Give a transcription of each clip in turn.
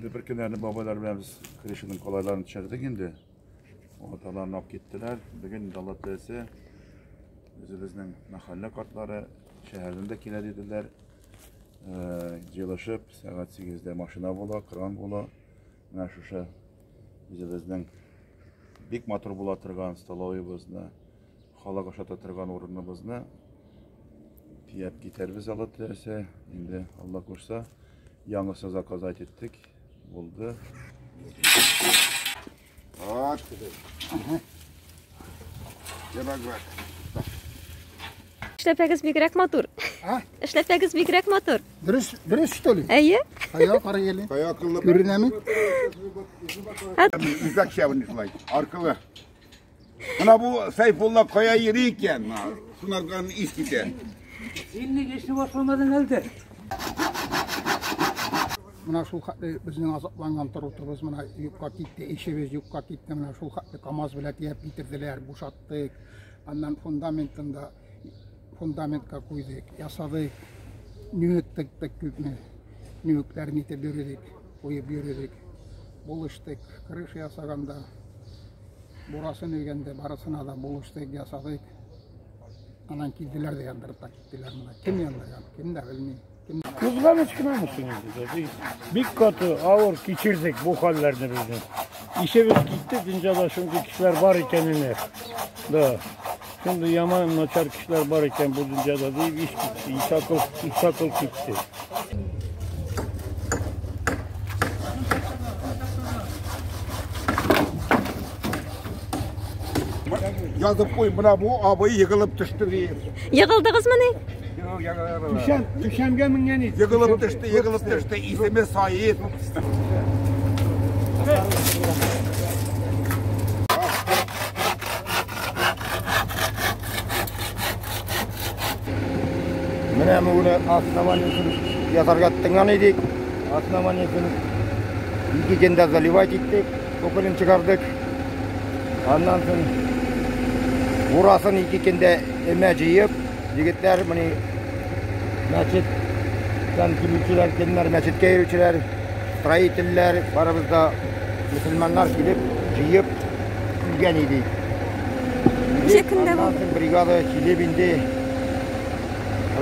Инде бер көннәрне бабайлар белән без крышаның калайларын төшердек инде. Аталарны алып киттеләр. Бүген инде Алла теләсә, үзебезнең мәхәллә картлары шәһәрдән дә килә диделәр. Җыелышып, сәгать 8-дә машина була, кран була. Менә шушы үзебезнең бик матур була торган столовыйбызны, халык ашата торган урыныбызны төяп китәрбез, Алла теләсә. Инде Алла кушса, яңысын заказать иттек. Булды. Вот. Бак, бак. Эшләпәгез бигрәк матур. А? Эшләпәгез бигрәк матур. Дөрес, дөрес что ли? Әйе. Кая карый әле? Кая акыллы? Күренәме? Үзәк шәбен шулай. Аркылы. Менә бу Сайфулла кая йөри икән? Шунардан ис китә. Син ник эшне башламадың әле? Менә шул хәтле безнең азапланган торутыбыз менә юкка китте, эшебез юкка китте. Менә шул хәтле КАМАЗ белән төяп китерделәр, бушаттык. Аннан фундаментын да фундаментка куйдык, ясадык. Нюк тыктык күпме. Нюкләрне итеп йөрдек, куеп йөрдек. Булыштык, крыша ясаганда, бурасын өйгәндә барысына да булыштык, ясадык. Аннан килделәр дә яндырып та киттеләр менә. Кем яндырган, кем дә белми. Кем Кызганыч кына соң инде. Бик каты, авыр кичердек бу хәлләрне безнең. Ишебез китте, дөньяда шундый кешеләр бар икәненә. Да. Шундый яман начар кешеләр бар икән бу дөньяда дип иш китте, иш акыл, иш акыл китте. Язып куй, менә бу абый егылып төште дип. Егылдыгызмыни? Түшәм, түшәмгә менгән иде. Егылып төште, егылып төште. Исеме Саид. Менә моны основаниесен ясарга тотынган идек. Основаниесен ике көндә заливать иттек, коколен чыгардык. Аннан соң бурасын ике көндә эмә җыеп, егетләр менә мәчеттән килүчеләр, кемнәр мәчеткә йөрүчеләр, строительләр, барыбыз да мөселманнар килеп җыеп килгән идек. Ничә көндә Аннан булды? соң бригада килеп инде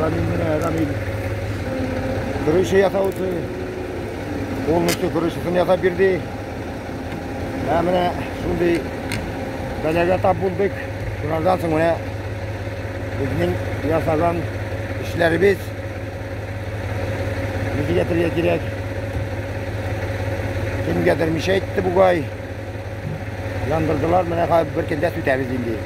Рамил менә Рамил крыша ясаучы полностью крышасын ясап бирде. Ә менә шундый бәлагә тап булдык. Шунардан соң менә безнең ясаган эшләребез ничек әйтергә кирәк. Кемгәдер мешать итте бугай. Яндырдылар, менә хәзер бер көндә сүтәбез инде.